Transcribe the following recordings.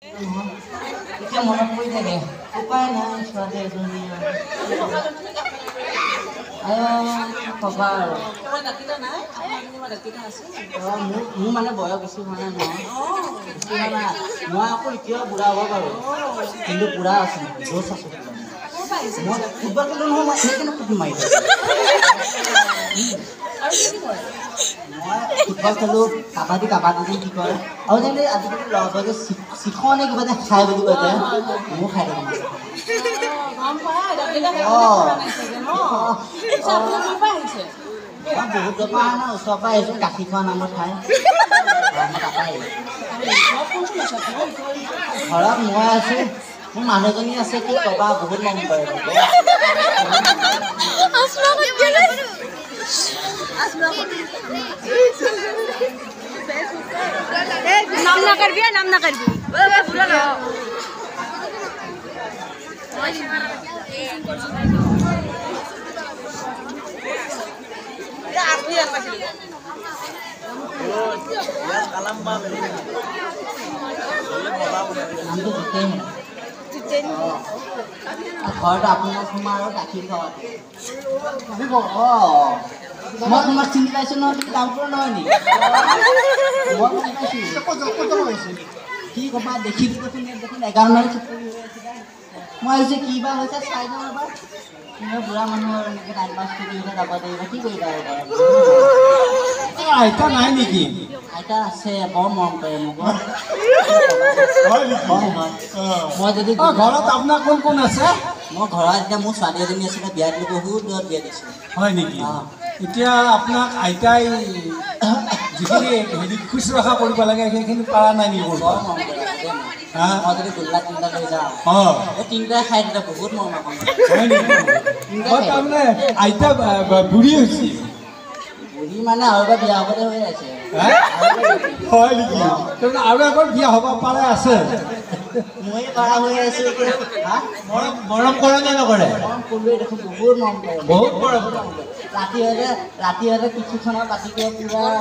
এতিয়া মনত পৰি থাকে, উপায় নাই। ছোৱালী এজনী কবা আৰু মোৰ মানে বয়স বেছি হোৱা নাই নহয়, বেছি হোৱা নাই। মই আকৌ এতিয়াও বুঢ়া হ'ব পাৰোঁ, কিন্তু বুঢ়া আছোঁ, জোচ আছোঁ। মই ফুটবল খেলোঁ নহয়, মই সেইকাৰণে ফুটবল মাৰি থাকোঁ। মই ফুটবল খেলোঁ, কাবাডী কাবাডী যে কি কয়, আৰু যেনে আজিকালি ল'ৰাবোৰে যে শিখৰ নে কিবা যে খাই বুলি কয় যে, ময়ো খাই থাকোঁ। মই বহুত দূৰৰ পৰা অহা নাই, ওচৰৰ পৰা আহিছোঁ। গাখীৰ খোৱা নামৰ ঠাই, মই তাৰপৰা আহিছোঁ। ঘৰত মই আছোঁ, মোৰ মানুহজনী আছে। কি ক'বা, বহুত মৰম কৰে। নাম নাকাৰবি, নাম নাকাৰবি। নামটো জিতেন। ঘৰত আপোনাৰ তোমাৰ আৰু গাখীৰ খোৱা। অঁ, মই তোমাক চিনি পাইছোঁ নহয়, তুমি কামপুৰ নহয় নেকি? মই চিনি পাইছোঁ। কি ক'বা, দেখিলোঁ দেখোন ইয়াত দেখোন 11 মাইল চুপৰি হৈ আছিলে। মই ভাবিছোঁ কি বা হৈছে, চাই যাওঁ এবাৰ। তুমি বুঢ়া মানুহ আৰু এনেকৈ টাইম পাছ কৰি যাব লাগিব, কি কৰিবা আৰু। আইতা নাই নেকি? আইতা আছে, বৰ মৰম কৰে মোক। হয় হয়। মই যদি ঘৰত আপোনাৰ কোন কোন আছে? মই ঘৰত এতিয়া মোৰ ছোৱালী এজনী আছিলে, বিয়া দিলোঁ, বহুত দূৰত বিয়া দিছোঁ। হয় নেকি? এতিয়া আপোনাক আইতাই যিখিনি হেৰি শুশ্ৰূষা কৰিব লাগে, সেইখিনি পৰা নাই নেকি? বৰ মৰম কৰে। মই যদি গোল্লা তিনিটা লৈ যাওঁ, এই তিনিটাই খাই দিলে, বহুত মৰম। হয় নেকি? তাৰমানে আইতা বুঢ়ী হৈছে? বুঢ়ী মানে আৰু এবাৰ বিয়া হ'বলৈ হৈ আছে। হয় নেকি? তাৰমানে আৰু এবাৰ বিয়া হ'ব পাৰে আছে? ময়ে পাৰা হৈ আছো। মৰম কৰে নে নকৰে? মৰম কৰোৱে দেখোন, বহুত মৰম কৰে। বহুত মৰম। ৰাতি হ'লে পিঠিখনত পাতি কৰি পুৰা।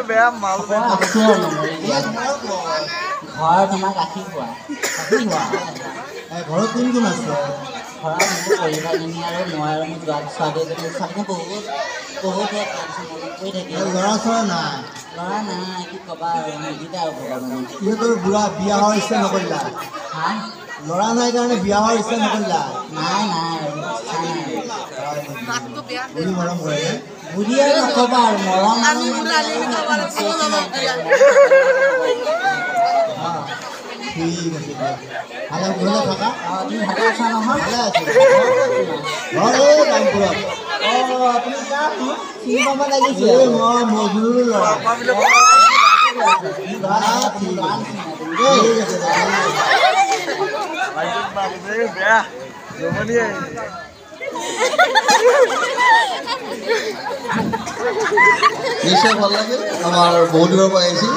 বেয়া মাল। ঘৰ তোমাৰ গাখীৰ খোৱা। ঘৰত কোন কোন আছে? ঘৰত মোৰ পৰিবাৰজনী আৰু মই আৰু মোৰ ছোৱালী এজনী। ছোৱালীজনী বহুত বহুত মনত পৰি থাকে। ল'ৰা চৰা নাই? ল'ৰা নাই, কি ক'বা আৰু, নিদিলে আৰু ভগৱানে। ইহঁতৰ বুঢ়া বিয়া হোৱাৰ ইচ্ছা নকৰিলা? হা? ল'ৰা নাই কাৰণে বিয়া হোৱাৰ ইচ্ছা নকৰিলা? নাই নাই, ইচ্ছা নাই। বুঢ়ী মৰম কৰে? বুঢ়ী আৰু নক'বা আৰু, মৰম আৰু মানে। ঠিক আছে দিয়া, ভালে ভালে থাকা। অঁ, তুমি ভালে আছা নহয়? ভালে আছো। ঘৰ এই ৰামপুৰত। অঁ, তুমি কাৰ? চিনি পাব লাগিছে। এই মই মজনুৰ ল'ৰা। ঠিক আছে। নিশ্চয় ভাল লাগিল। আমাৰ বহুত দূৰৰ পৰা আহিছিল।